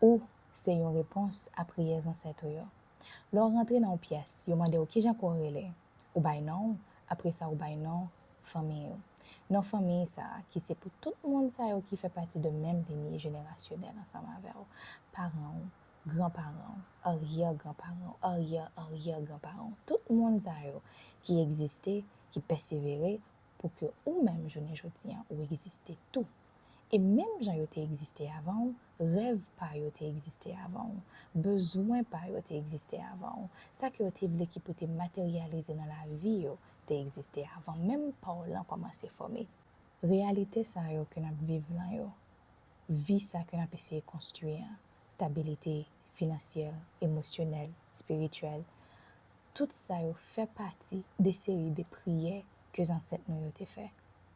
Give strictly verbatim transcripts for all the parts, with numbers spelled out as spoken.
Ou se yon repons a priyè zansèt ou yo. Lè w rantre nan yon pyès, yo mande w kijan ke w rele. Ou bay non w, apre sa ou bay non fanmiy ou. Non fanmiy sa a, ki se pou tout moun sa yo ki fè pati de menm linye jenerasyonèl ansanm avè w, paran w, granparan w, aryè granparan w, aryè aryè granparan w, tout moun sa yo ki egziste, ki pèsevere, pou ke ou menm jounen jodi an ou egziste tou. E menm jan yo te egziste avan w, rèv pa yo te egziste avan w, bezwen pa yo te egziste avan w, sa ke yo te vle ki pou te materyalize nan lavi yo te egziste avan menm pa w lan kòmanse fòme. Reyalite sa yo ke n ap viv lan yo, vi sa ke n ap eseye konstwi an, stabilite finansyè, emosyonèl, espirityèl, tout sa yo fè pati de seri de priyè ke zansèt nou yo te fè.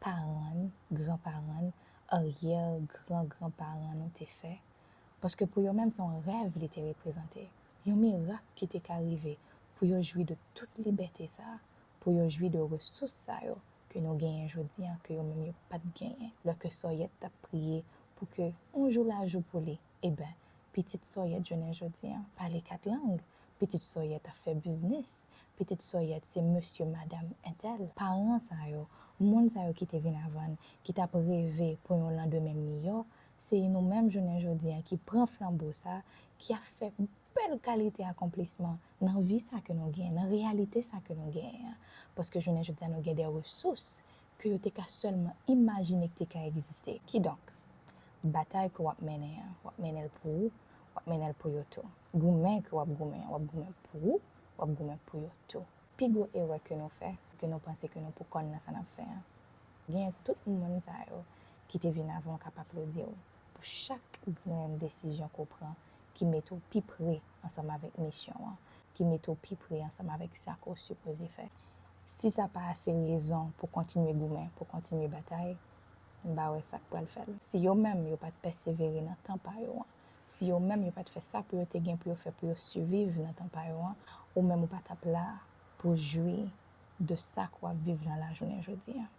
Paran n, granparan n, aryè gran granparan nou te fè. Paske pou yo menm se yon rèv li te reprezante, yon mirak ki te ka rive pou yo jwi de tout libète sa a, pou yo jwi de resous sa yo ke nou genyen jodi an, ke yo menm yo pa t genyen. Lè ke Sòyèt t ap priye pou ke yon jou lajou pou li, eben, pitit Sòyèt jounen jodi an pale kat lang, pitit Sòyèt ap fè biznis, pitit Sòyèt se mesye madanm entèl. Paran sa yo, moun sa yo ki te vin avan n, ki t ap reve pou yon landemen miyò, se nou menm jounen jodi an ki pran flanbo sa, ki ap fè bèl kalite akonplisman nan vi sa ke nou genyen, nan reyalite sa ke nou genyen an. Paske jounen jodi an nou gen de resous ke yo te ka sèlman imajine ki te ka egziste. Kidonk, batay ke w ap mennen an, w ap mennen l pou ou, w ap mennen l pou yo tou. Goumen ke w ap goumen an, w ap goumen pou ou, w ap goumen pou yo tou. Pi gwo erè ke nou fè, ke nou panse ke nou pou kòn nan sa n ap fè an. Genyen tout moun sa yo ki te vin avan w k ap aplodi w pou chak grenn desizyon ke w pran ki mete w pi pre ansanm avèk misyon an, ki mete w pi pre ansanm avèk sa ke w sipoze fè. Si sa pa ase rezon pou kontinye goumen, pou kontinye batay, m pa wè sa k pral fè l. Si yo menm yo pa t pèsevere nan tan pa yo an, si yo menm yo pa t fè sa pou yo te gen pou yo fè pou yo siviv nan tan pa yo an, ou menm ou pa t ap la pou jwi de sa ke w ap viv lan lajounen jodi an.